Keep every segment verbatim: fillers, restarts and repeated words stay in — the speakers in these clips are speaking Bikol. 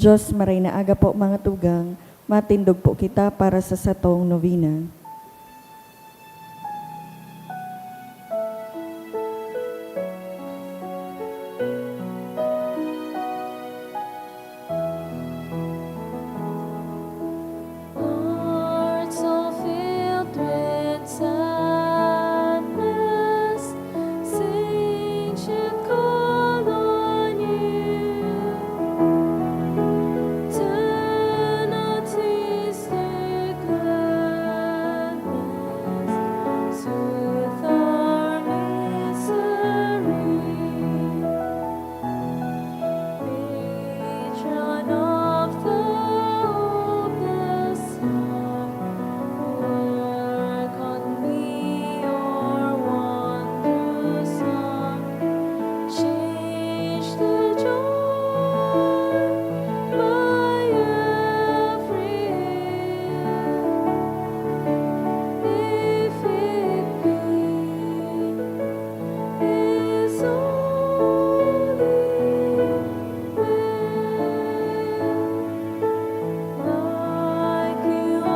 Diyos, maray na aga po, mga tugang, matindog po kita para sa satong novena. Hearts all filled with sadness, saints should call on you. Turn our tears to gladness, soothe our misery. Patron of the hopeless heart, work on me your wondrous art. Change the joy by every if it be is only will. Like you, I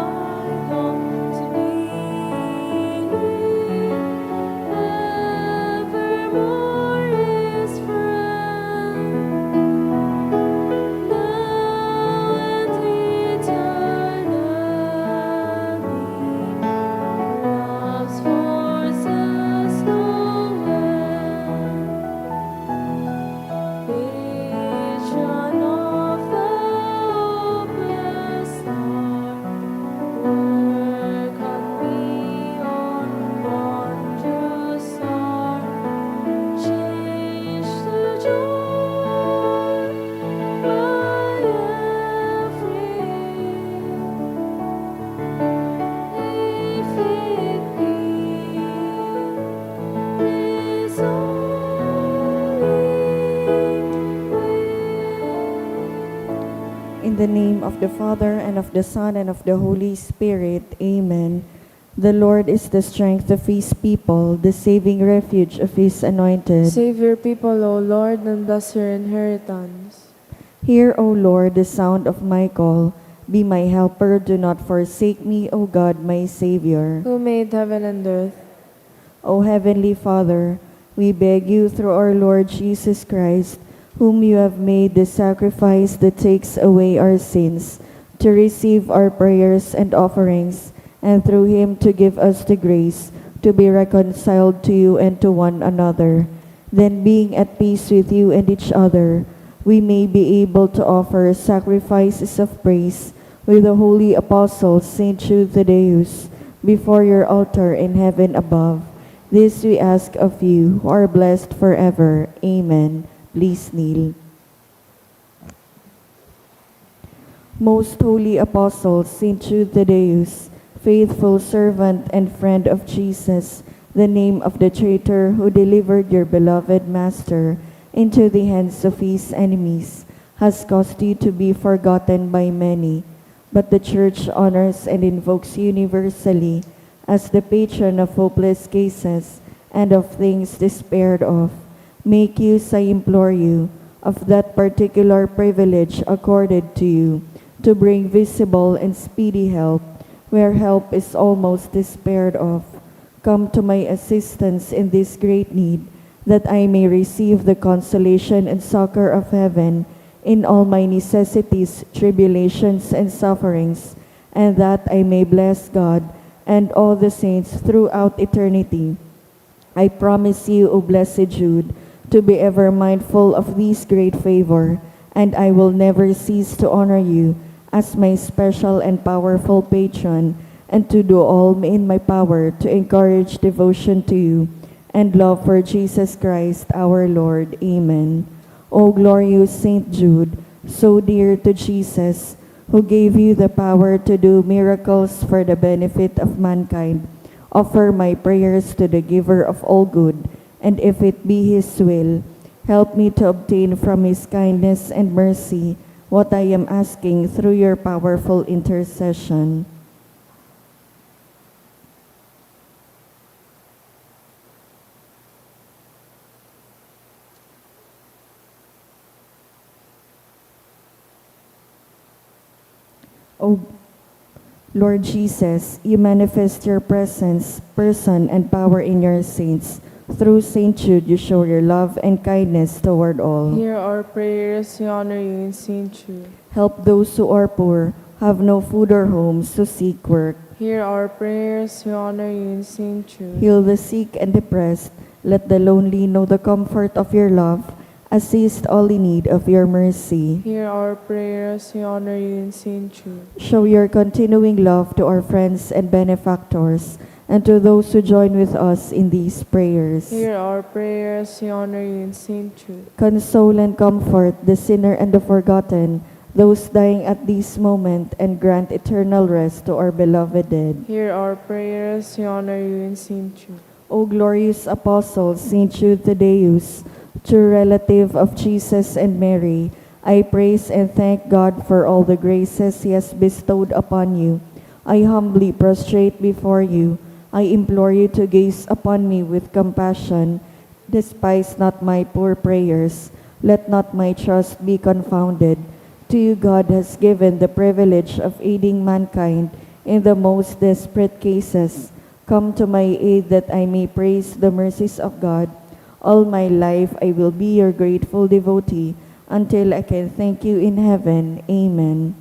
long to be evermore his friend, now and eternally. Love's forces no end. Patron of the hopeless heart, work on me your wondrous art. Change the joy by every if it be his only will. In the name of the Father, and of the Son, and of the Holy Spirit. Amen. The Lord is the strength of his people, the saving refuge of his anointed. Save your people, O Lord, and bless your inheritance. Hear, O Lord, the sound of my call. Be my helper, do not forsake me, O God, my Savior. Who made heaven and earth. O Heavenly Father, we beg you through our Lord Jesus Christ, whom you have made the sacrifice that takes away our sins, to receive our prayers and offerings, and through him to give us the grace to be reconciled to you and to one another. Then, being at peace with you and each other, we may be able to offer sacrifices of praise with the holy apostle Saint Jude Thaddeus before your altar in heaven above. This we ask of you, who are blessed forever. Amen. Please kneel. Most holy apostle, Saint Jude Thaddeus, faithful servant and friend of Jesus, the name of the traitor who delivered your beloved Master into the hands of his enemies, has caused you to be forgotten by many. But the Church honors and invokes you universally as the patron of hopeless cases and of things despaired of. Make use, I implore you, of that particular privilege accorded to you, to bring visible and speedy help where help is almost despaired of. Come to my assistance in this great need, that I may receive the consolation and succor of heaven in all my necessities, tribulations, and sufferings, and that I may bless God and all the saints throughout eternity. I promise you, O blessed Jude, to be ever mindful of this great favor, and I will never cease to honor you as my special and powerful patron, and to do all in my power to encourage devotion to you and love for Jesus Christ our Lord. Amen. O glorious Saint Jude, so dear to Jesus, who gave you the power to do miracles for the benefit of mankind, offer my prayers to the Giver of all good, and if it be His will, help me to obtain from His kindness and mercy what I am asking through your powerful intercession. O Lord Jesus, you manifest your presence, person, and power in your saints. Through Saint Jude, you show your love and kindness toward all. Hear our prayers, we honor you in Saint Jude. Help those who are poor, have no food or homes to seek work. Hear our prayers, we honor you in Saint Jude. Heal the sick and depressed. Let the lonely know the comfort of your love. Assist all in need of your mercy. Hear our prayers, we honor you in Saint Jude. Show your continuing love to our friends and benefactors, and to those who join with us in these prayers. Hear our prayers, we honor you in Saint Jude. Console and comfort the sinner and the forgotten, those dying at this moment, and grant eternal rest to our beloved dead. Hear our prayers, we honor you in Saint Jude. O glorious Apostle, Saint Jude Thaddeus, true relative of Jesus and Mary, I praise and thank God for all the graces He has bestowed upon you. I humbly prostrate before you. I implore you to gaze upon me with compassion. Despise not my poor prayers. Let not my trust be confounded. To you God has given the privilege of aiding mankind in the most desperate cases. Come to my aid that I may praise the mercies of God. All my life I will be your grateful devotee until I can thank you in heaven. Amen.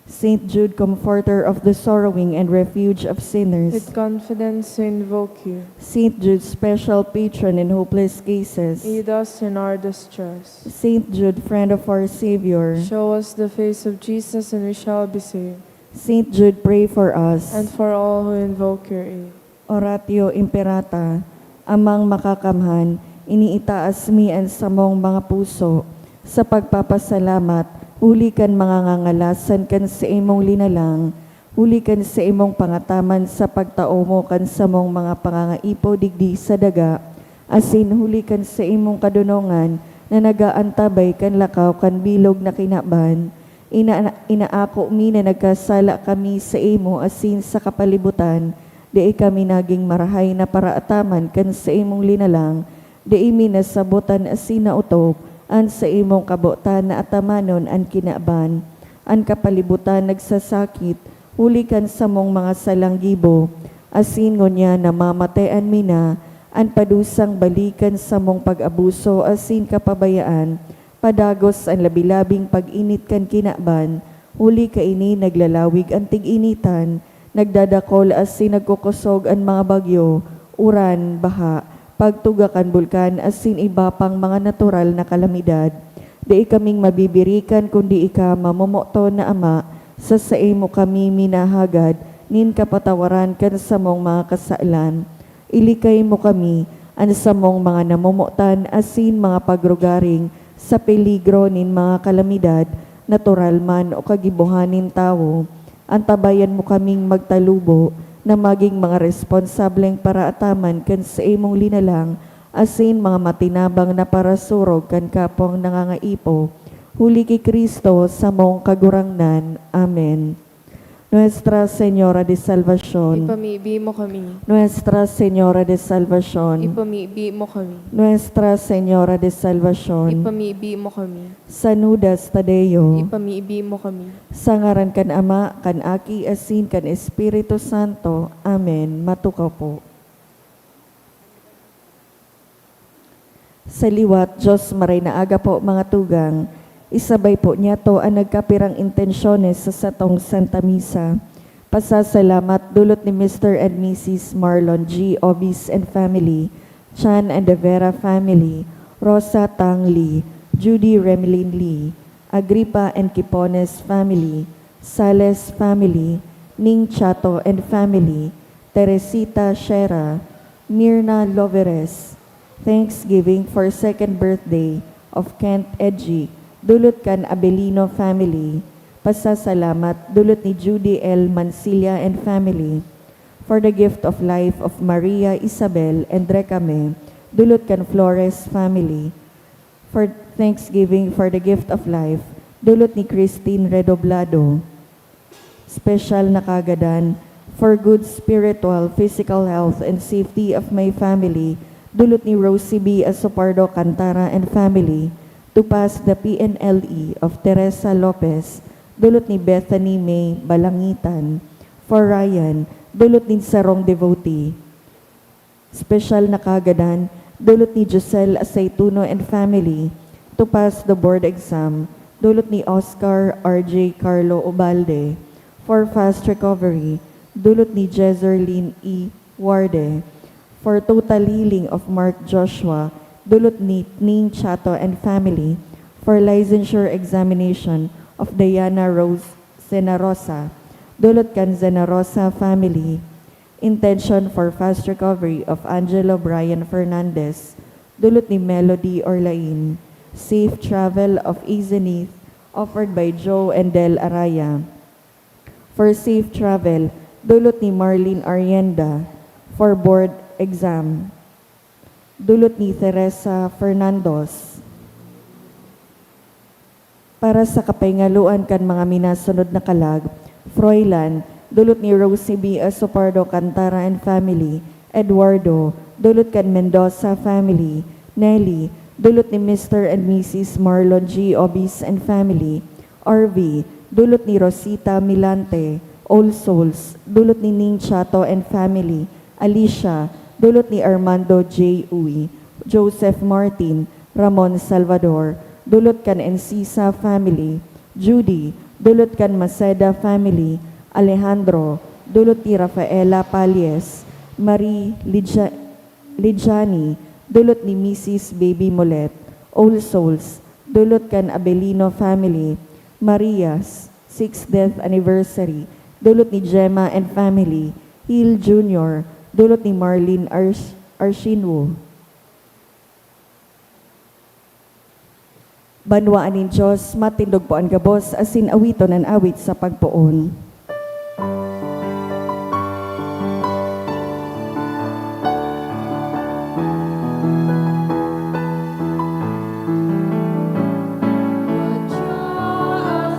Saint Jude, comforter of the sorrowing and refuge of sinners. With confidence we invoke you. Saint Jude, special patron in hopeless cases. Aid us in our distress. Saint Jude, friend of our Savior. Show us the face of Jesus and we shall be saved. Saint Jude, pray for us. And for all who invoke your aid. Oratio Imperata. Amang Makakamhan, iniitaas mi an samong mga puso sa pagpapasalamat huli kan mga ngangalasan kan saimong linalang, huli kan saimong pangataman sa pagtao mo kan samong mga pangangaipo digdi sa daga, asin huli kan saimong kadonongan na nag-aantabay kan lakaw kan bilog na kinaban. Ina-, inaako mi na nagkasala kami saimo asin sa kapalibutan, dai kami nagin marahay na paraataman kan saimong linalang, dai mi nasabotan asin naotob an saimong kabotan na atamanon an kinaban. An kapalibutan nagsasakit huli kan samong mga salang gibo, asin ngunyan namamatean mi na an padusang bali kan samong pag-abuso asin kapabayaan. Padagos an labi-labing pag-init kan kinaban, huli kaini naglalawig an tig-initan, nagdadakol asin nagkukosog an mga bagyo, uran, baha, pagtuga kan bulkan asin iba pang mga natural na kalamidad. Dai kaming mabibirikan kundi ika, mamomoton na Ama, sa saimo kami minahagad nin kapatawaran kan samong mga kasalan. Ilikay mo kami, an samong mga namomotan asin mga pagrugaring, sa peligro nin mga kalamidad, natural man o kagibohan nin tawo. Antabayan mo kaming magtalubo na magin mga responsableng paraataman kan saimong linalang asin mga matinabang na parasurog kan kapwang nangangaipo. Huli ki Cristo, samong Kagurangnan. Amen. Nuestra Señora de Salvacion. Ipamibi mo kami. Nuestra Señora de Salvacion. Ipamibi mo kami. Nuestra Señora de Salvacion. Ipamibi mo kami. San Judas Tadeo. Ipamibi mo kami. Sa ngaran kan Ama, kan Aki, asin kan Espiritu Santo. Amen. Matukaw po. Sa liwat, Diyos, maray na aga po, mga tugang. Isabay po niyato an nagkapirang intensyones sa satong Santa Misa. Pasasalamat dulot ni Mister and Missus Marlon G. Obis and family, Chan and De Vera family, Rosa Tang Lee, Judy Remelin Lee, Agripa and Quipones family, Sales family, Ning Chato and family, Teresita Shera, Mirna Loveres. Thanksgiving for second birthday of Kent Edgy, dulot kan Abelino family. Pasasalamat dulot ni Judy L. Mansilla and family. For the gift of life of Maria Isabel and Recame, dulot kan Flores family. For thanksgiving for the gift of life, dulot ni Christine Redoblado. Special na kagadan for good spiritual, physical health and safety of my family, dulot ni Rosie B. Asopardo Cantara and family, to pass the P N L E of Teresa Lopez, dulot ni Bethany May Balangitan. For Ryan, dulot nin sarong devotee. Special na kagadan, dulot ni Giselle Aceituno and family. To pass the board exam, dulot ni Oscar R J Carlo Ubalde. For fast recovery, dulot ni Jezerlin E Warde. For total healing of Mark Joshua, dulot ni Ning Chato and family. For licensure examination of Diana Rose Zenarosa, dulot kan Zenarosa family. Intention for fast recovery of Angelo Brian Fernandez, dulot ni Melody Orlain. Safe travel of Izenith, offered by Joe and Del Araya. For safe travel, dulot ni Marlene Arienda. For board exam, dulot ni Teresa Fernandos. Para sa kapahingaloan kan mga minasunod na kalag, Froilan, dulot ni Rosie B Asopardo Cantara and family. Eduardo, dulot kan Mendoza family. Nelly, dulot ni Mister and Missus Marlon G Obis and family. R V, dulot ni Rosita Milante. All Souls, dulot ni Ning Chato and family. Alicia, dulot ni Armando J Uy. Joseph Martin, Ramon Salvador, dulot kan Encisa family. Judy, dulot kan Maceda family. Alejandro, dulot ni Rafaela Palles. Marie Lidia-, Lidiani, dulot ni Missus Baby Molet. All Souls, dulot kan Abelino family. Marias, sixth death anniversary, dulot ni Gemma and family. Hill Junior, dulot ni Marlene Arsh-, Arshinwo. Banwaan nin Dios, matindog po an gabos, asin awiton an awit sa pagpoon. Saiya man salamat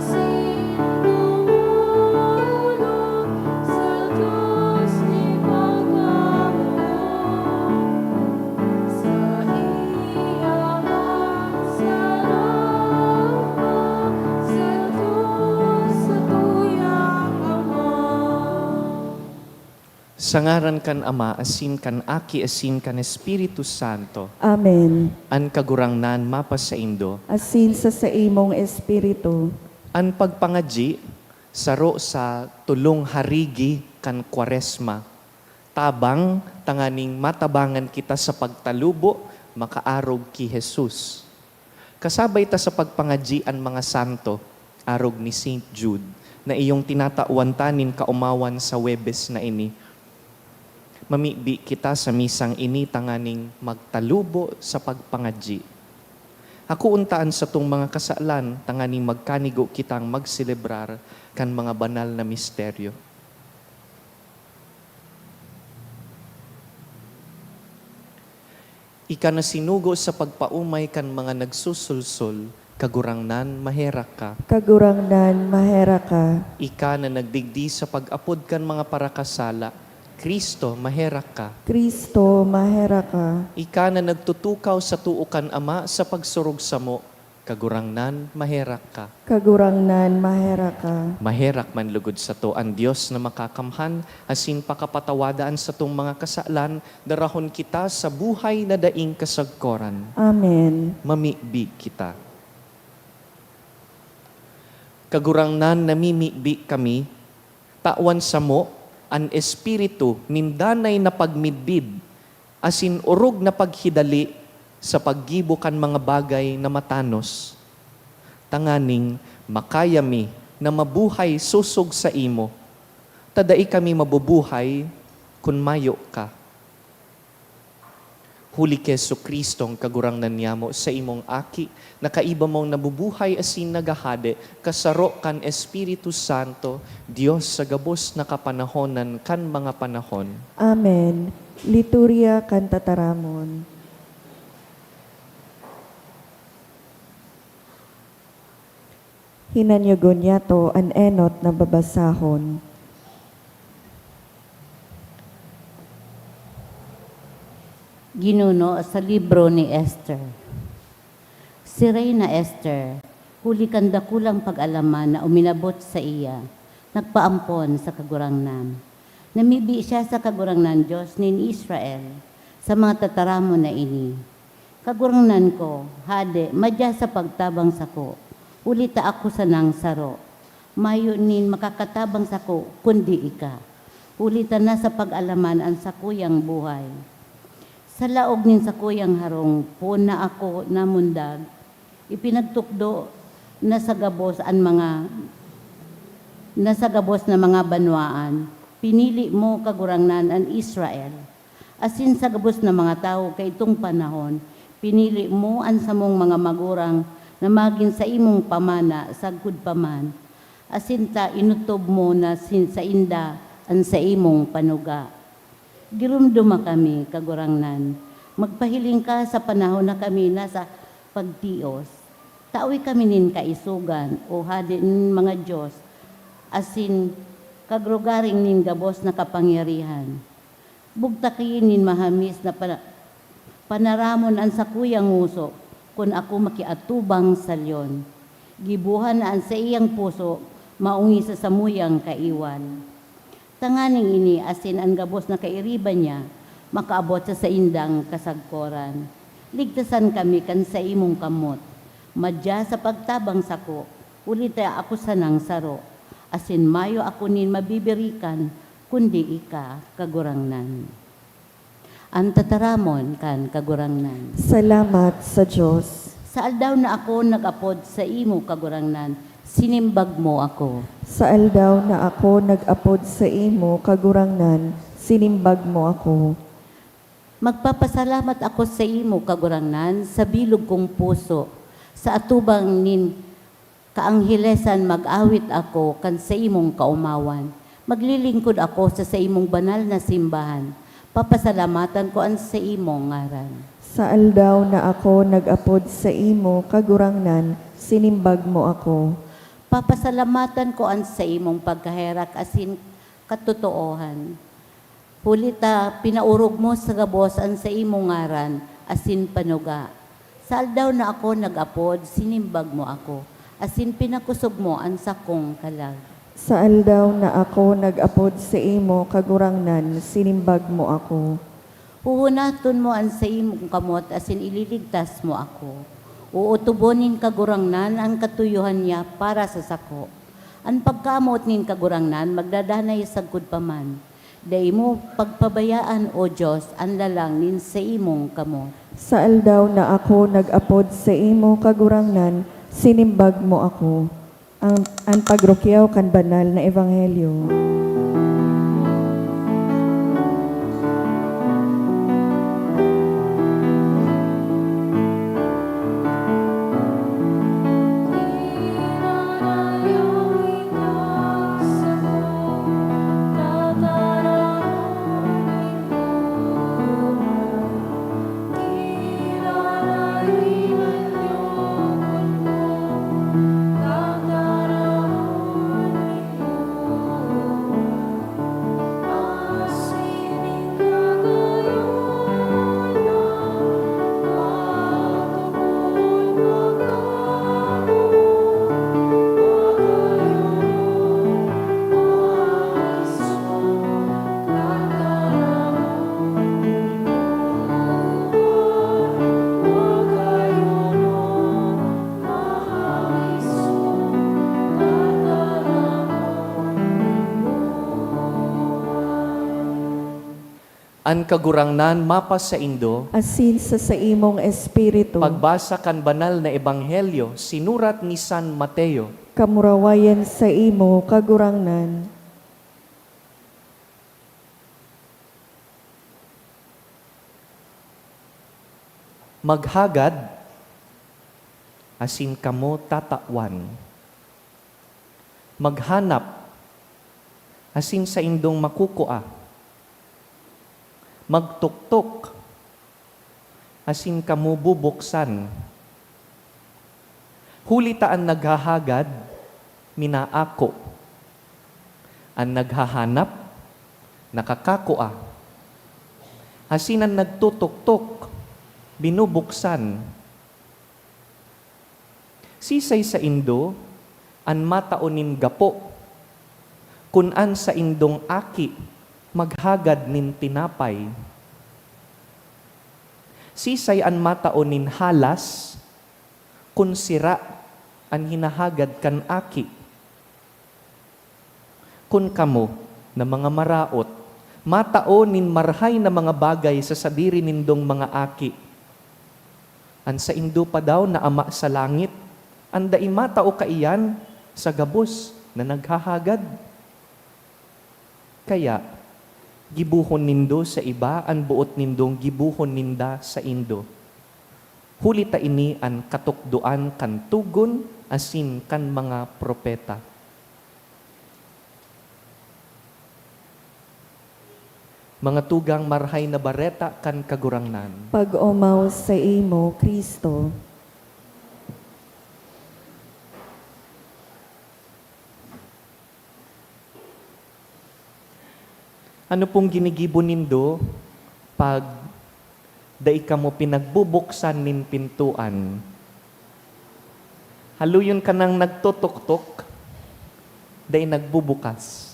sa Dios, satuyang Ama. Sa ngaran kan Ama, asin kan Aki, asin kan Espiritu Santo. Amen. An Kagurangnan mapasaindo. Asin sa saimong espiritu. An pagpangadyi, saro sa tolong harigi kan Kwaresma. Tabang tanganing matabangan kita sa pagtalubo makaarog ki Jesus. Kasabay ta sa pagpangadyi an mga santo, arog ni Saint Jude, na iyong tinatawan ta nin kaomawan sa Huwebes na ini. Mamibi kita sa misang ini tanganing magtalubo sa pagpangadyi. Hakoon ta an satong mga kasalan tanganing magkanigo kitang magselebrar kan mga banal na misteryo. Ika na sinugo sa pagpaomay kan mga nagsusulsol, Kagurangnan, maherak ka. Kagurangnan, maherak ka. Ika na nagdigdi sa pag-apod kan mga parakasala, Cristo, maherak ka. Cristo, maherak ka. Ika na nagtutukaw sa too kan Ama sa pagsurog samo, Kagurangnan, maherak ka. Kagurangnan, maherak ka. Maherak man lugod sato an Dios na makakamhan, asin pakapatawada an satong mga kasalan, darahon kita sa buhay na daing kasagkoran. Amen. Mamibi kita. Kagurangnan, namimibi kami, tawan samo an espiritu nin danay na pagmidbid asin orog na paghidali sa paggibo kan mga bagay na matanos, tanganing makaya mi na mabuhay sosog saimo, ta dai kami mabubuhay kun mayo ka. Huli ki Jesu-Cristong Kagurangnan niyamo, saimong Aki, na kaiba mong nabubuhay asin naghahade, kasaro kan Espiritu Santo, Dios sa gabos na kapanahonan kan mga panahon. Amen. Liturya kan Tataramon. Hinanyogon niyato an enot na babasahon. Ginuno sa libro ni Esther. Si Reyna Esther, Huli kan dakulang pag-alaman na uminabot saiya, nagpaampon sa Kagurangnan. Namibi siya sa Kagurangnan, Dios nin Israel, sa mga tataramon na ini, "Kagurangnan ko, hade, madya sa pagtabang sako, huli ta ako sanang saro. Mayo nin makakatabang sako kundi ika, huli ta nasa pag-alaman an sakuyang buhay. Sa laog nin sakuyang harong, poon na ako namundag, ipinagtukdo na sa gabos an mga, na sa gabos na mga banwaan. Pinili mo, Kagurangnan, an Israel, asin sa gabos na mga tawo kaidtong panahon, pinili mo an samong mga magurang na magin saimong pamana sagkod pa man, asin ta inotob mo na sin-, sainda an saimong panuga. Giromdoma kami, Kagurangnan, magpahiling ka sa panahon na kami nasa pagtios. Tawe kami nin kaisogan, o hade nin mga dios, asin kagrugaring nin gabos na kapangyarihan. Bugtaki nin mahamis na pana-, panaramon an sakuyang ngoso kun ako makiatubang sa leon. Gibohan na an saiyang puso maongis sa samuyang kaiwal. Tanganing ini asin an gabos na kairiba niya makaabot sa saindang kasagkoran. Ligtasan kami kan saimong kamot. Madya sa pagtabang sako, huli ta ako sanang saro, asin mayo ako nin mabibirikan kundi ika, Kagurangnan." An tataramon kan Kagurangnan. Salamat sa Dios. Sa aldaw na ako nag-apod saimo, Kagurangnan, sinimbag mo ako. Sa aldaw na ako nag-apod saimo, Kagurangnan, sinimbag mo ako. Magpapasalamat ako saimo, Kagurangnan, sa bilog kong puso, sa atubang nin kaanghelesan mag-awit ako kan saimong kaomawan. Maglilingkod ako sa saimong banal na simbahan. Papasalamatan ko an saimong ngaran. Sa aldaw na ako nag-apod saimo, Kagurangnan, sinimbag mo ako. Papasalamatan ko an saimong pagkaherak asin katotoohan. Huli ta pinaorog mo sa gabos an saimong ngaran asin panuga. Sa aldaw na ako nag-apod, sinimbag mo ako, asin pinakosog mo an sakong kalag. Sa aldaw na ako nag-apod saimo, Kagurangnan, sinimbag mo ako. Huhunaton mo an saimong kamot asin ililigtas mo ako. Ootobon nin Kagurangnan an katuyohan niya para sa sako. An pagkamoot nin Kagurangnan magdadanay sagkod pa man. Dai mo pagpabayaan, O Dios, an lalang nin saimong kamot. Sa aldaw na ako nag-apod saimo, Kagurangnan, sinimbag mo ako. Ang, an pagrukyaw kan banal na ebanghelyo. An Kagurangnan mapasaindo. Asin sa saimong espiritu. Pagbasa kan Banal na Ebanghelyo sinurat ni San Mateo. Kamurawayan saimo, Kagurangnan. Maghagad, asin kamo tatawan. Maghanap, asin saindong makukua. Magtuktok, asin kamo bubuksan. Huli ta an naghahagad, minaako. An naghahanap, nakakakua. Asin an nagtutuktok, binubuksan. Sisay saindo an matao nin gapo, kun an saindong aki maghagad nin tinapay? Sisay an matao nin halas, kun sira an hinahagad kan aki? Kun kamo, na mga maraot, matao nin marahay na mga bagay sa sadiri nindong mga aki, an saindo pa daw na Ama sa langit, an dai matao kaiyan sa gabos na naghahagad? Kaya, gibohon nindo sa iba an boot nindong gibohon ninda saindo. Huli ta ini an katukdoan kan togon asin kan mga propeta. Mga tugang, Marahay na Bareta kan Kagurangnan. Pag-omaw saimo, Cristo. Ano pong ginigibo nindo pag dai kamo pinagbubuksan nin pintuan? Haloyon ka nang nagtotoktok, dai nagbubukas.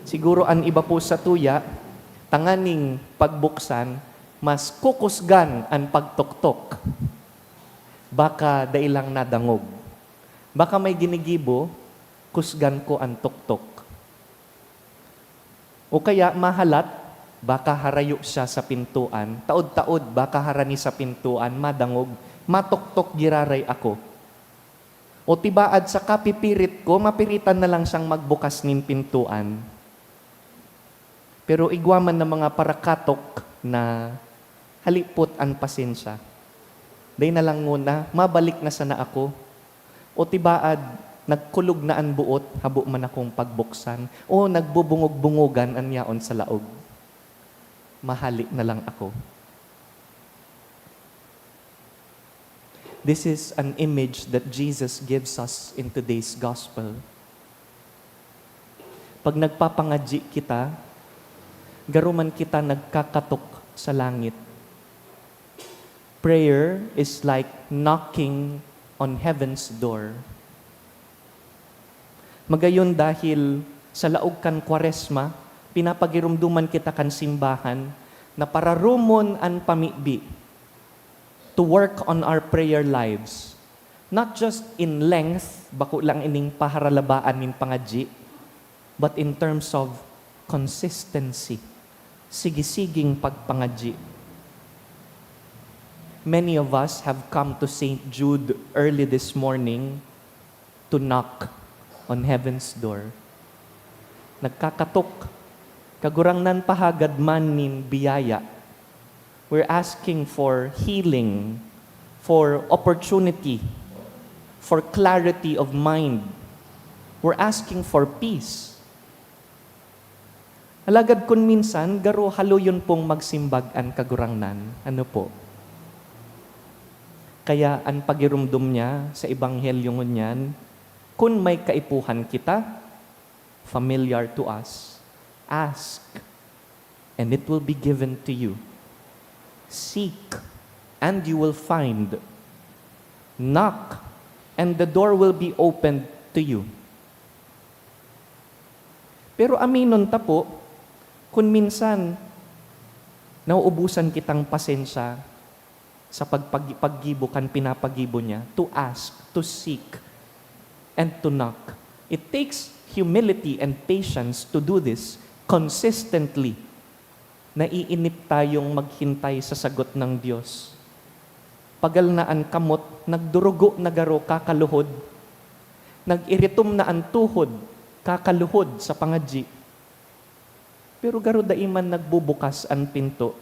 Siguro an iba po satuya, tanganing pagbuksan, mas kukusgan an pagtoktok. Baka dai lang nadangog. Baka may ginigibo, kusgan ko an toktok. O kaya mahalat, baka harayo siya sa pintuan, taod-taod baka harani sa pintuan, madangog, matoktok giraray ako. O tibaad sa kapipirit ko, mapiritan na lang siyang magbukas nin pintuan. Pero igwa man na mga parakatok na halipot an pasensya. Dai na lang nguna, mabalik na sana ako. O tibaad, nagkulog na an boot, habo man akong pagbuksan. O nagbubungog-bungogan an yaon sa laog. Mahali na lang ako. This is an image that Jesus gives us in today's gospel. Pag nagpapangadyi kita, garo man kita nagkakatok sa langit. Prayer is like knocking on heaven's door. Magayon, dahil sa laog kan Kwaresma, pinapagiromdoman kita kan simbahan na pararomon an pamibi to work on our prayer lives. Not just in length, bako lang ining paharalabaan nin pangadyi, but in terms of consistency, sigisiging pagpangadyi. Many of us have come to Saint Jude early this morning to knock on heaven's door. Nagkakatok. Kagurangnan, pahagad man nin biyaya. We're asking for healing, for opportunity, for clarity of mind. We're asking for peace. Alagad kun minsan, garo haloyon pong magsimbag an Kagurangnan. Ano po? Kaya an pagiromdom niya sa Ebanghelyo ngunyan, kun may kaipuhan kita, familiar to us, ask, and it will be given to you. Seek, and you will find. Knock, and the door will be opened to you. Pero aminon ta po, kun minsan, nauubusan kitang pasensya sa pagpag-, paggibo kan pinapagibo niya, to ask, to seek, and to knock. It takes humility and patience to do this consistently. Naiinip tayong maghintay sa sagot ng Diyos. Pagal na an kamot, nagdurugo na garo kakaluhod. Nag-iritom na an tuhod, kakaluhod sa pangadyi. Pero garo dai man nagbubukas an pinto.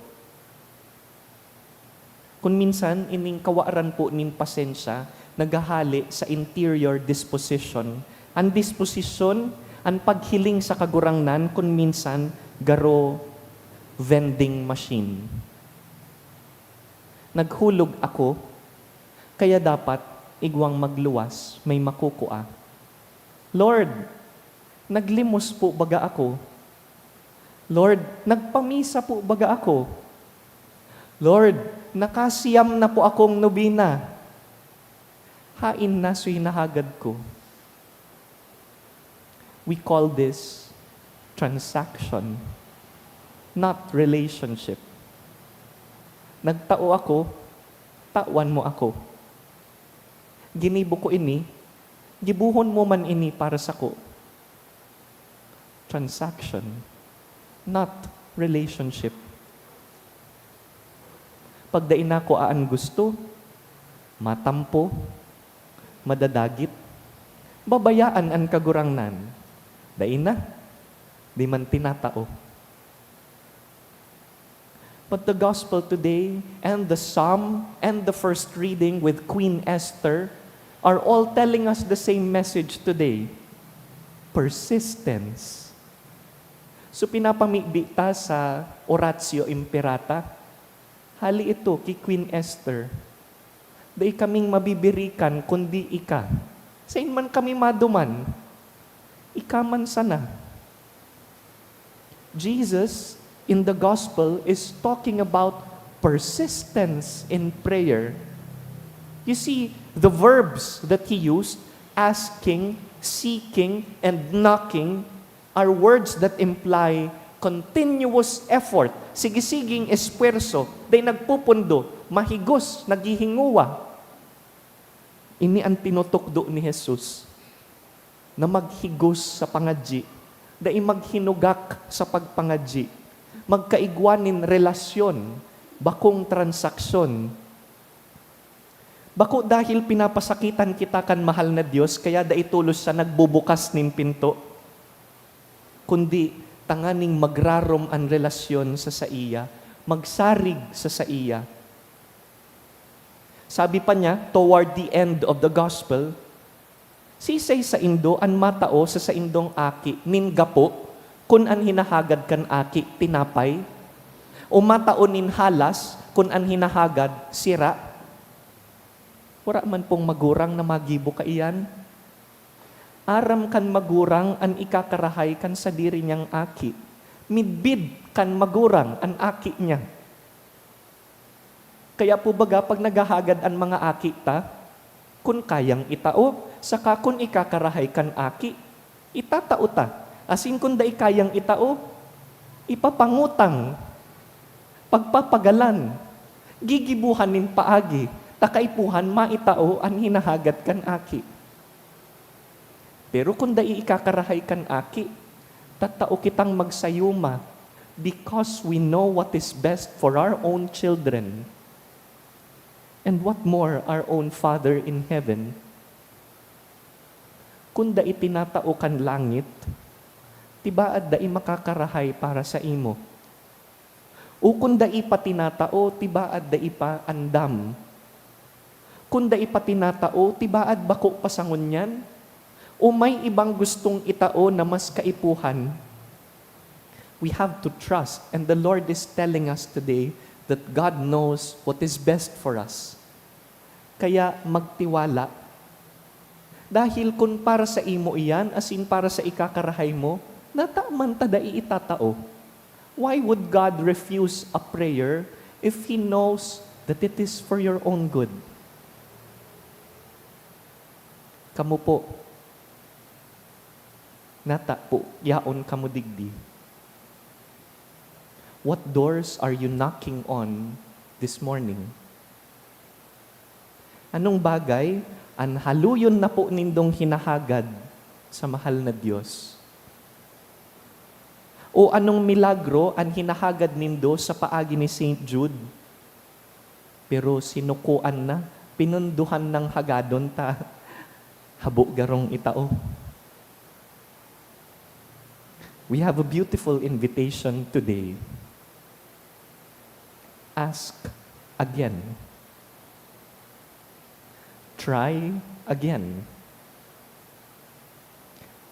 Kun minsan, ining kawaran po nin pasensya naghahale sa interior disposition. An disposisyon, an paghiling sa Kagurangnan, kun minsan, garo vending machine. Naghulog ako, kaya dapat igwang magluwas, may makukua. Lord, naglimos po baga ako? Lord, nagpamisa po baga ako? Lord, nakasiyam na po akong nobena. Kain na so hinahagad ko. We call this transaction, not relationship. Nagtao ako, tawan mo ako. Ginibo ko ini, gibohon mo man ini para sako. Transaction, not relationship. Pag dai nako an gusto, matampo, madadagit, babayaan an Kagurangnan. Dai na, di man tinatao. But the gospel today and the psalm and the first reading with Queen Esther are all telling us the same message today. Persistence. So pinapamibi ta sa Oratio Imperata, hali ito ki Queen Esther. Dai kaming mabibirikan kundi ika. Sain man kami maduman, ika man sana. Jesus in the gospel is talking about persistence in prayer. You see, the verbs that he used, asking, seeking, and knocking, are words that imply continuous effort, sigisiging espuwerso, dai nagpupundo, mahigos, naghihinguwa. Ini an tinutukdo ni Jesus, na maghigos sa pangadyi, dai maghinugak sa pagpangadyi, magkaigwa nin relasyon, bakong transaksyon. Bako dahil pinapasakitan kita kan mahal na Dios, kaya dai tolos siya nagbubukas nin pinto, kundi tanganing magrarom an relasyon sa saiya, magsarig sa saiya. Sabi pa niya, toward the end of the gospel, "Siisay saindo an matao sa saindong aki nin gapo kun an hinahagad kan aki tinapay? O matao nin halas kun an hinahagad sira?" Wara man pong magurang na magibo kaiyan. Aram kan magurang an ikakarahay kan sadiri niyang aki. Midbid kan magurang an aki niya. Kaya po baga, pag naghahagad an mga aki ta, kun kayang itao, saka kun ikakarahay kan aki, itatao ta. Asin kun dai kayang itao, ipapangutang, pagpapagalan, gigibohan nin paagi, ta kaipuhan maitao an hinahagad kan aki. Pero kun dai ikakarahay kan aki, tatao kitang magsayuma, because we know what is best for our own children. And what more our own Father in Heaven? Kun dai tinatao kan langit, tibaad dai makakarahay para saimo. O kun dai pa tinatao, tibaad dai pa andam. Kun dai pa tinatao, tibaad bako pa sa ngunyan? O may ibang gustong itao na mas kaipuhan? We have to trust, and the Lord is telling us today that God knows what is best for us. Kaya magtiwala. Dahil kun para sa imo iyan, asin para sa ikakarahay mo, nata man ta dai itatao. Why would God refuse a prayer if He knows that it is for your own good? Kamo po, nata po, yaon kamo digdi. What doors are you knocking on this morning? Anong bagay an haluyon na po nindong hinahagad sa mahal na Diyos? O anong milagro an hinahagad nindo sa paagi ni Saint Jude? Pero sinukoan na, pinundohan nang hagadon ta habo garong itao. We have a beautiful invitation today. Ask again. Try again.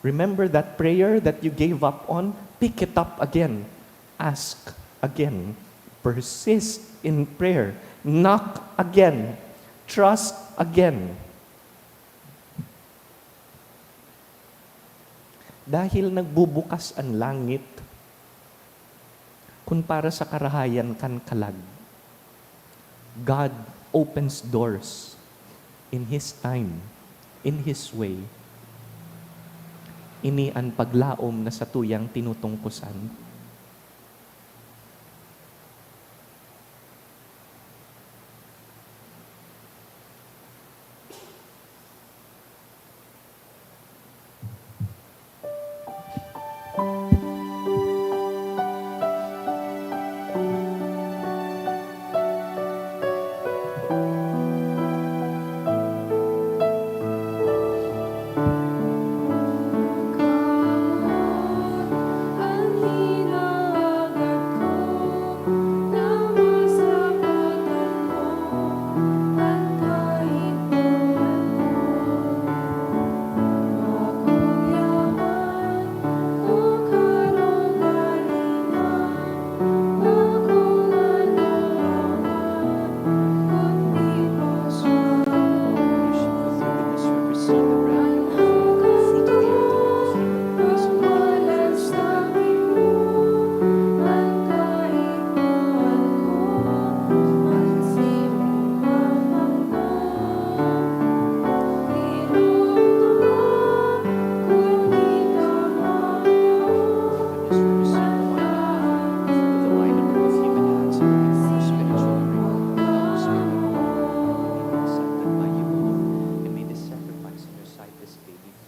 Remember that prayer that you gave up on? Pick it up again. Ask again. Persist in prayer. Knock again. Trust again. Dahil nagbubukas an langit kun para sa karahayan kan kalag. God opens doors. In His time, in His way. Ini an paglaom na satuyang tinutungkosan.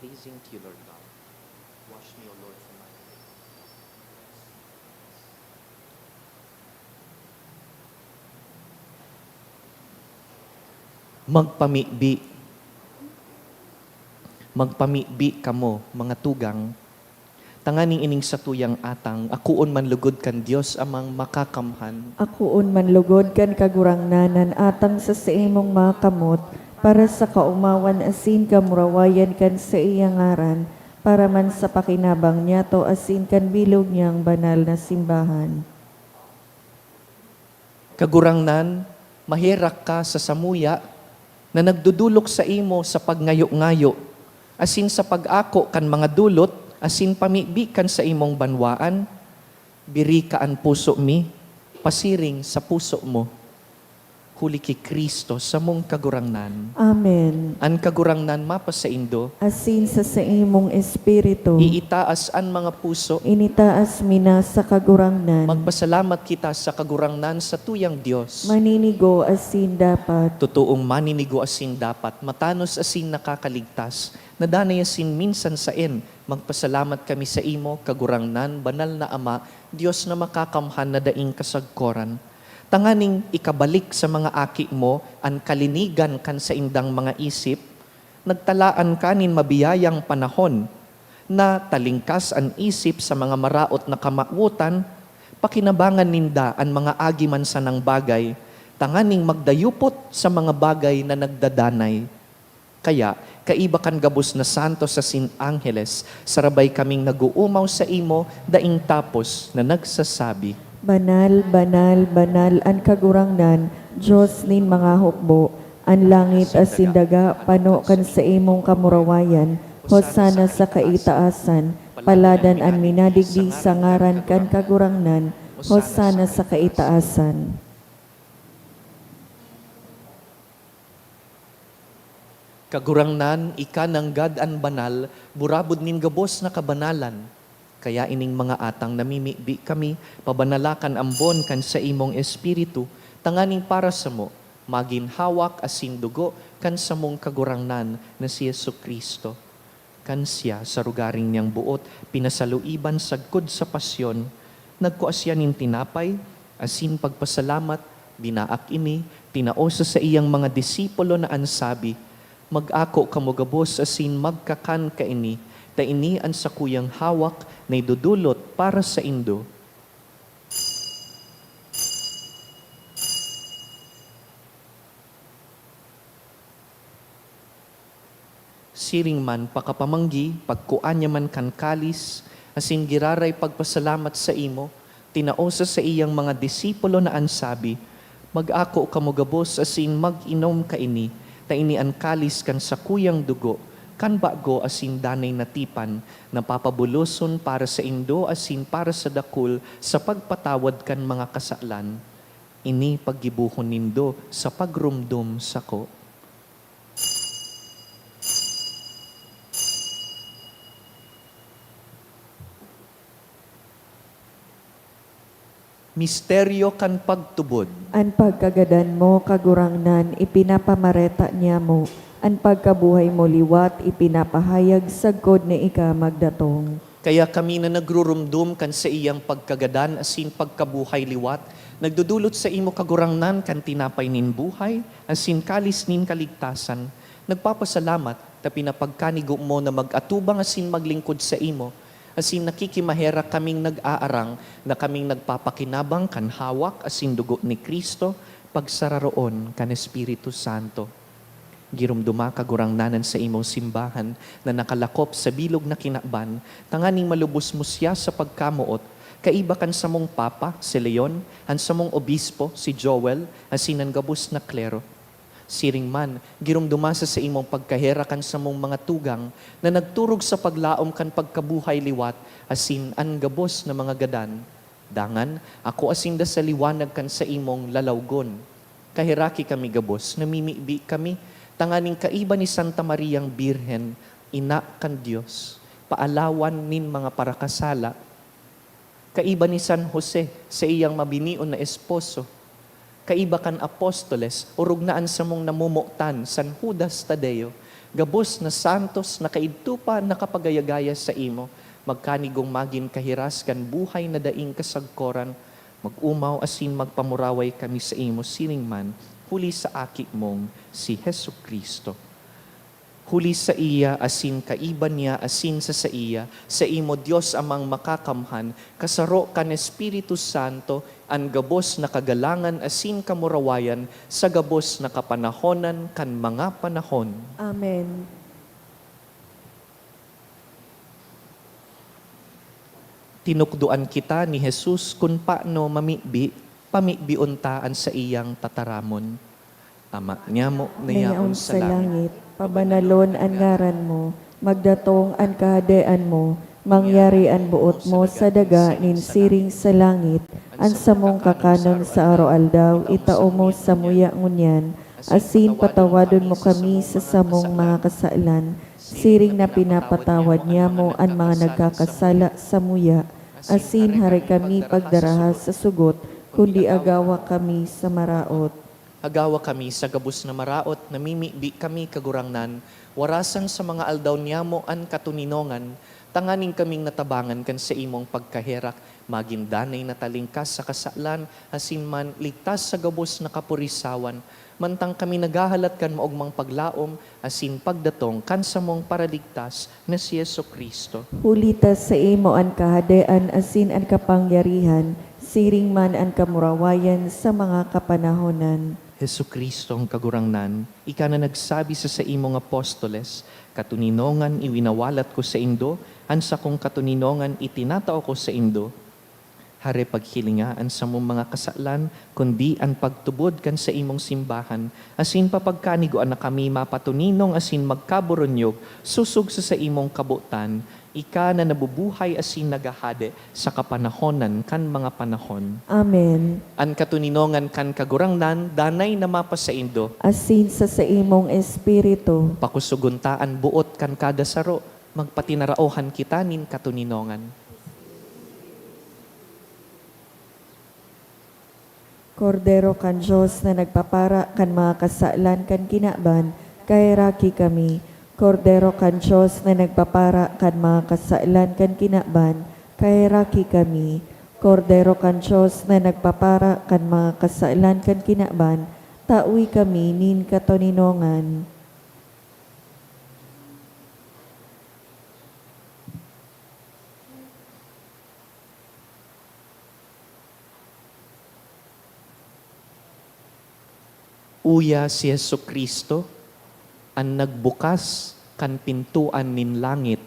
Pleasing to you, Lord God. Wash me, O Lord, from my iniquity. Magpamibi. Magpamibi kamo, mga tugang, tanganing ining satuyang atang akoon man lugod kan Dios Amang Makakamhan. Akoon man lugod kan Kagurangnan an atang sa saimong mga kamot, para sa kaomawan asin kamurawayan kan saiyang ngaran, para man sa pakinabang niyato asin kan bilog niyang banal na simbahan. Kagurangnan, maherak ka sa samuya na nagdodolok saimo sa pagngayo-ngayo, asin sa pag-ako kan mga dolot asin pamibi kan saimong banwaan. Birika an puso mi, pasiring sa puso mo. Huli ki Cristo, samong Kagurangnan. Amen. An Kagurangnan mapasaindo. Asin sa saimong espiritu. Iitaas an mga puso. Initaas mi na sa Kagurangnan. Magpasalamat kita sa Kagurangnan, satuyang Dios. Maninigo asin dapat. Totoong maninigo asin dapat, matanos asin nakakaligtas, na danay asin minsan saen. Magpasalamat kami saimo, Kagurangnan, Banal na Ama, Dios na Makakamhan na daing kasagkoran, tanganing ikabalik sa mga aki mo an kalinigan kan saindang mga isip. Nagtalaan ka nin mabiyayang panahon na talingkas an isip sa mga maraot na kamawotan, pakinabangan ninda an mga agi man sanang bagay, tanganing magdayupot sa mga bagay na nagdadanay. Kaya, kaiba kan gabos na santos asin angheles, sarabay kaming nag-oomaw saimo daing tapos na nagsasabi, "Banal, banal, banal an Kagurangnan, Dios nin mga hukbo. An langit asin daga pano kan saimong kamurawayan. Hosana sa kaitaasan. Paladan an minadigdi sa ngaran kan Kagurangnan. Hosana sa kaitaasan." Kagurangnan, ika nanggad an banal, burabod nin gabos na kabanalan. Kaya ining mga atang namimibi kami, pabanala kan ambon kan saimong Espiritu, tanganing para samo, magin hawak asin dugo kan samong Kagurangnan na si Jesu-Cristo. Kan siya, sa rogaring niyang boot, pinasaluiban sagkod sa pasyon, nagkua siya nin tinapay, asin pagpasalamat, binaak ini, tinao sa saiyang mga disipulo na an sabi, "Mag-ako kamo gabos asin magkakan kaini, ta ini an sakuyang hawak na idodolot para saindo." Siring man, pakapamanggi, pagkua niya man kan kalis, asin giraray pagpasalamat saimo, tinao sa saiyang mga disipulo na an sabi, "Mag-ako kamo gabos asin mag-inom kaini, ta ini an kalis kan sakuyang dugo, kan bago asin danay na tipan, na papabuloson para saindo asin para sa dakul sa pagpatawad kan mga kasalan. Ini paggibohon nindo sa pagromdom sako." Misteryo kan pagtubod. An pagkagadan mo, Kagurangnan, ipinapamareta niamo. An pagkabuhay mo liwat ipinapahayag sagkod na ika magdatong. Kaya kami na nagrurumdom kan saiyang pagkagadan asin pagkabuhay liwat, nagdodolot saimo, Kagurangnan, kan tinapay nin buhay asin kalis nin kaligtasan. Nagpapasalamat ta pinapagkanigo mo na mag-atubang asin maglingkod saimo, asin nakikimaherak kaming nag-aarang na kaming nagpapakinabang kan hawak asin dugo ni Cristo, pagsararoon kan Espiritu Santo. Giromdoma, Kagurangnan, an saimong simbahan na nakalakop sa bilog na kinaban, tanganing malubos mo siya sa pagkamoot, kaiba kan samong Papa, si Leon, an samong Obispo, si Joel, asin an gabos na klero. Siring man, giromdoma sa saimong pagkaherak an samong mga tugang na nagturog sa paglaom kan pagkabuhay liwat asin an gabos na mga gadan. Dangan, akoa sinda sa liwanag kan saimong lalawgon. Kaheraki kami gabos, namimibi kami, tanganing kaiba ni Santa Mariang Birhen, Ina kan Dios, paalawan nin mga parakasala, kaiba ni San Jose, saiyang mabinion na esposo, kaiba kan apostoles, orog na an samong namomotan, San Judas Tadeo, gabos na santos na kaidto pa nakapagayagaya saimo, magkanigong magin kahiras kan buhay na daing kasagkoran, mag-omaw asin magpamuraway kami saimo siring man, huli sa Aki mong si Jesu-Cristo. Huli saiya, asin kaiba niya, asin sa saiya, saimo, Dios Amang Makakamhan, kasaro kan Espiritu Santo, an gabos na kagalangan asin kamurawayan sa gabos na kapanahonan kan mga panahon. Amen. Tinukdoan kita ni Jesus kun paano mamibi, pamibion ta an saiyang tataramon. Ama niamo na yaon sa langit, pabanalon an ngaran mo, magdatong an Kahadean mo, mangyari an boot mo sa daga nin siring sa langit. An samong kakanon sa aroaldaw itao mo samuya ngunyan, asin patawadon mo kami sa samong mga kasalan, siring na pinapatawad niamo an mga nagkakasala samuya, asin hare kami pagdaraha sa sugot, kundi agawa kami sa maraot. Agawa kami sa gabos na maraot, namimibi kami, Kagurangnan, warasan sa mga aldaw niamo an katoninongan, tanganing kaming natabangan kan saimong pagkaherak, magin danay na talingkas sa kasalan, asin man ligtas sa gabos na kapurisawan, mantang kami naghahalat kan maogmang paglaom asin pagdatong kan samong Paraligtas na si Jesu-Cristo. Huli ta saimo an kahadean asin an kapangyarihan, siring man an kamurawayan sa mga kapanahonan. Jesu-Cristong Kagurangnan, ika na nagsabi sa saimong apostoles, "Katoninongan iwinawalat ko saindo, an sakong katoninongan itinatao ko saindo." Hare, paghilinga an samong mga kasalan, kundi an pagtubod kan saimong simbahan, asin papagkanigoan na kami mapatoninong asin magkaboronyog sosog sa saimong kabotan, ika na nabubuhay asin naghahade sa kapanahonan kan mga panahon. Amen. An katoninongan kan Kagurangnan danay na mapasaindo. Asin sa saimong espiritu. Pakusogon ta an boot kan kada saro. Magpatinaraohan kita nin katoninongan. Kordero kan Dios na nagpapara kan mga kasalan kan kinaban, kaheraki kami. Kordero kan Dios na nagpapara kan mga kasalan kan kinaban, kaheraki kami. Kordero kan Dios na nagpapara kan mga kasalan kan kinaban, tawi kami nin katoninongan. Uya si Jesu-Cristo, an nagbukas kan pintoan nin langit.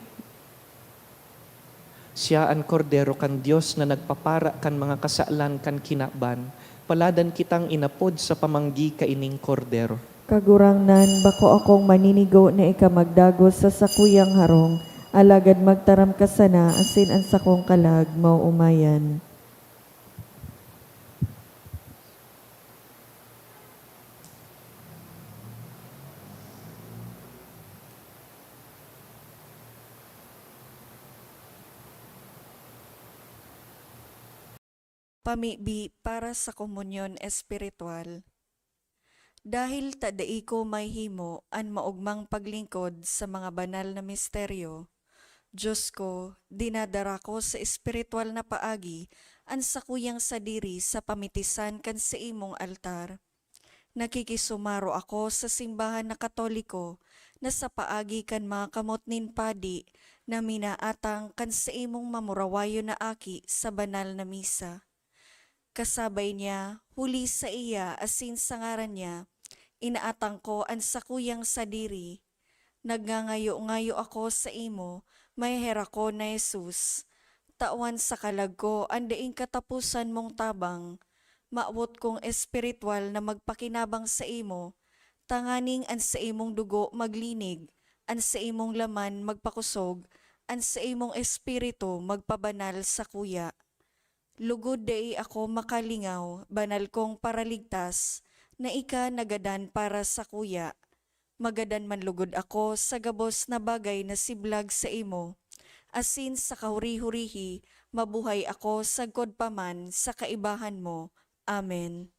Siya an Kordero kan Dios na nagpapara kan mga kasalan kan kinaban. Paladan kitang inapod sa pamanggi kaining Kordero. Kagurangnan, bako akong maninigo na ika magdagos sa sakuyang harong, alagad magtaram ka sana asin an sakong kalag maoomayan. Pamibi para sa komunyon espiritual. Dahil ta dai ko mahimo an maogmang paglingkod sa mga banal na misteryo, Diyos ko, dinadara ko sa espiritual na paagi an sakuyang sadiri sa pamitisan kan saimong altar. Nakikisumaro ako sa simbahan na Katoliko na sa paagi kan mga kamot nin padi na minaatang kan saimong mamurawayon na aki sa banal na misa. Kasabay niya, huli saiya asin sa ngaran niya, inaatang ko an sakuyang sadiri. Nagngangayo-ngayo ako saimo, maheherakon na Jesus. Tawan sa kalag ko an daing kataposan mong tabang. Mawot kong espiritual na magpakinabang saimo, tanganing an saimong dugo maglinig, an saimong laman magpakosog, an saimong espiritu magpabanal sakuya. Lugod dai ako makalingaw, banal kong Paraligtas, na ika nagadan para sakuya. Magadan man lugod ako sa gabos na bagay na siblag saimo, asin sa kahuri-hurihi mabuhay ako sagkod pa man sa kaibahan mo. Amen.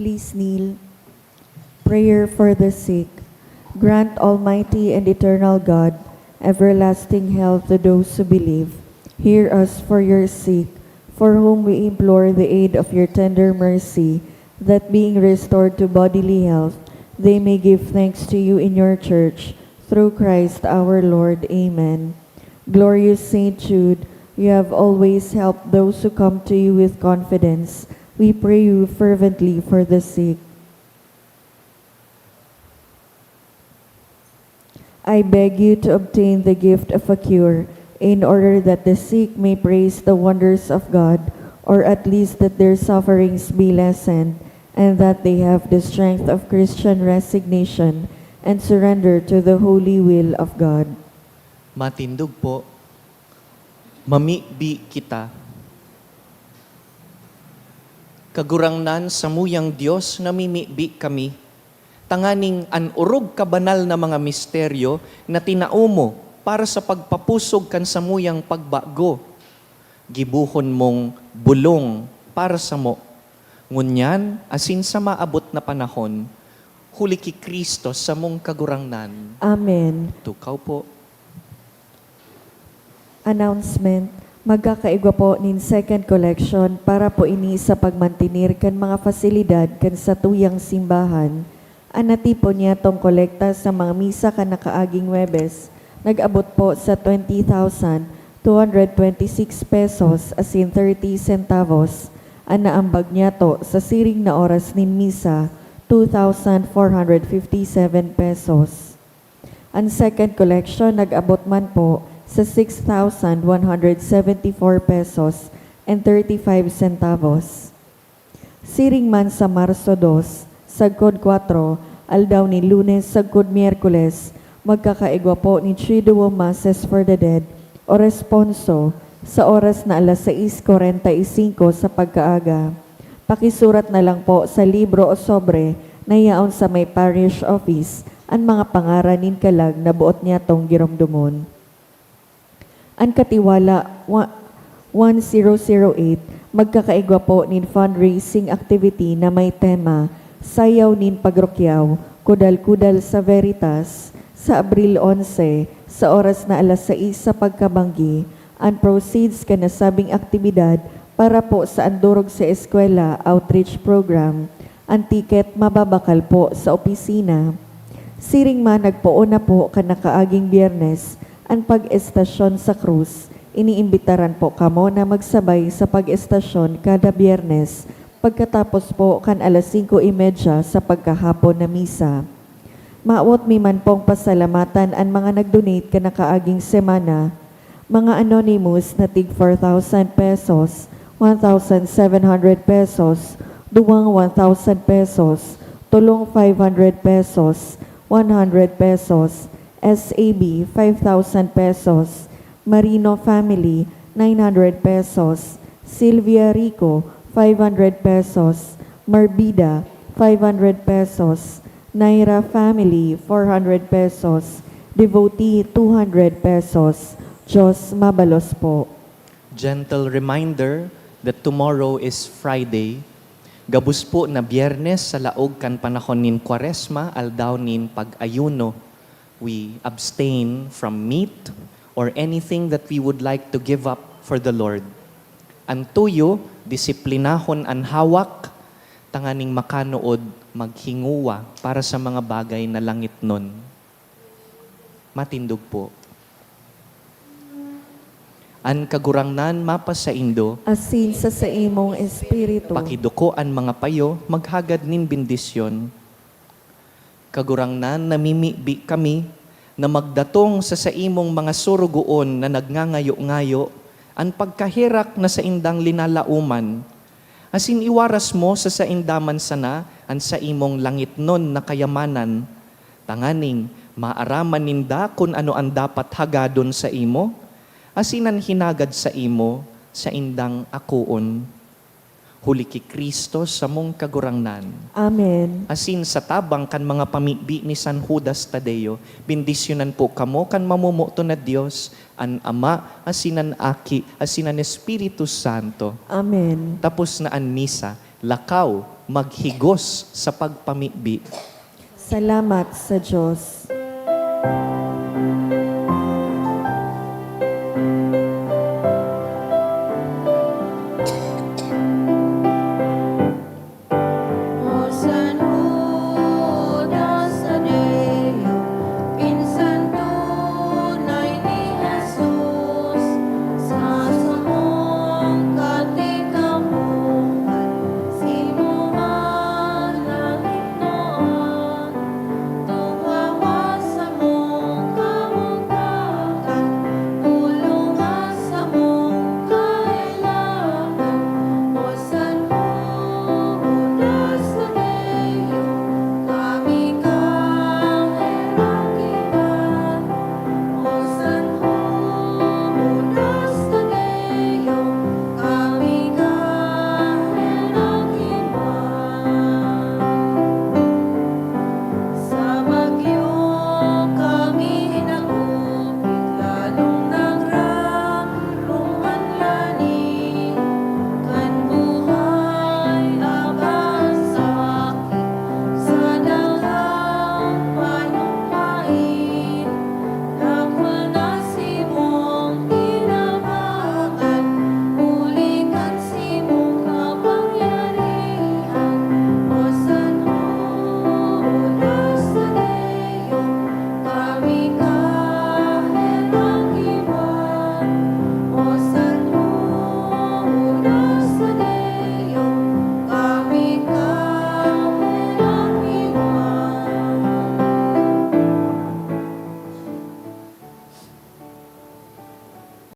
Please kneel. Prayer for the sick. Grant, Almighty and Eternal God, everlasting health to those who believe. Hear us for your sick, for whom we implore the aid of your tender mercy, that being restored to bodily health, they may give thanks to you in your church, through Christ our Lord. Amen. Glorious Saint Jude, you have always helped those who come to you with confidence. We pray you fervently for the sick. I beg you to obtain the gift of a cure, in order that the sick may praise the wonders of God, or at least that their sufferings be lessened, and that they have the strength of Christian resignation and surrender to the holy will of God. Matindog po. Mamibi kita. Kagurangnan, samuyang Dios, namimibi kami, tanganing an orog kabanal na mga misteryo na tinao mo para sa pagpapusog kan samuyang pagbago, gibohon mong bolong para samo, ngunyan asin sa maabot na panahon, huli ki Cristo samong Kagurangnan. Amen. Tukaw po. Announcement, magkakaigwa po nin second collection para po ini sa pagmantener kan mga fasilidad kan satuyang simbahan. An natipon niyatong kolekta sa mga misa kan nakaaging Huwebes nag-abot po sa twenty thousand two hundred twenty-six pesos asin thirty centavos. An naambag niyato sa siring na oras nin misa, two thousand four hundred fifty-seven pesos. An second collection nag-abot man po sa six thousand one hundred seventy-four pesos and thirty-five centavos. Siring man sa Marso dos, sagkod kwatro, aldaw nin Lunes sagkod Miyerkules, magkakaigwa po nin Triduum Masses for the Dead o Responso sa oras na alas sais kwarenta y singko sa pagkaaga. Pakisurat na lang po sa libro o sobre na yaon sa may parish office an mga pangaran nin kalag na boot niyatong giromdomon. An Katiwala, wa-, one zero zero eight, magkakaigwa po nin fundraising activity na may tema, Sayaw nin Pagrukyaw, Kudal-kudal sa Veritas, sa Abril onse, sa oras na alas sais sa pagkabanggi. An proceeds kan nasabing aktibidad para po sa Andurog sa Eskwela Outreach Program. An ticket mababakal po sa opisina. Siring man nagpoon na po kan nakaaging Biyernes an pag-estasyon sa krus. Iniimbitaran po kamo na magsabay sa pag-estasyon kada Biyernes pagkatapos po kan alas singko y media sa pagkahapon na misa. Mawot mi man pong pasalamatan an mga nag-donate kan nakaaging semana. Mga anonymous na tig four thousand pesos, one thousand seven hundred pesos, duwang one thousand pesos, tolong five hundred pesos, one hundred pesos, S A B, five thousand pesos, Marino family, nine hundred pesos, Silvia Rico, five hundred pesos, Marbida, five hundred pesos, Naira family, four hundred pesos, Devotee, two hundred pesos. Diyos mabalos po. Gentle reminder that tomorrow is Friday. Gabos po na Biyernes sa laog kan panahon nin Kwaresma, aldaw nin pag-ayuno. We abstain from meat or anything that we would like to give up for the Lord. An tuyo, disiplinahon an hawak, tanganing makanood maghinguwa para sa mga bagay na langitnon. Matindog po. An Kagurangnan mapasaindo. Asin sa saimong espiritu. Pakiduko an mga payo, maghagad nin bendisyon. Kagurangnan, namimibi kami na magdatong sa saimong mga sorogoon na nagngangayo-ngayo an pagkaherak na saindang linalaoman, asin iwaras mo sa sainda man sana an saimong langitnon na kayamanan, tanganing maaraman ninda kun ano an dapat hagadon saimo, asin an hinagad saimo saindang akoon. Huli ki Cristo samong Kagurangnan. Amen. Asin sa tabang kan mga pamibi ni San Judas Tadeo, bendisyonan po kamo kan mamomoton na Dios, an Ama, asin an Aki, asin an Espiritu Santo. Amen. Tapos na an misa, lakaw, maghigos sa pagpamibi. Salamat sa Dios.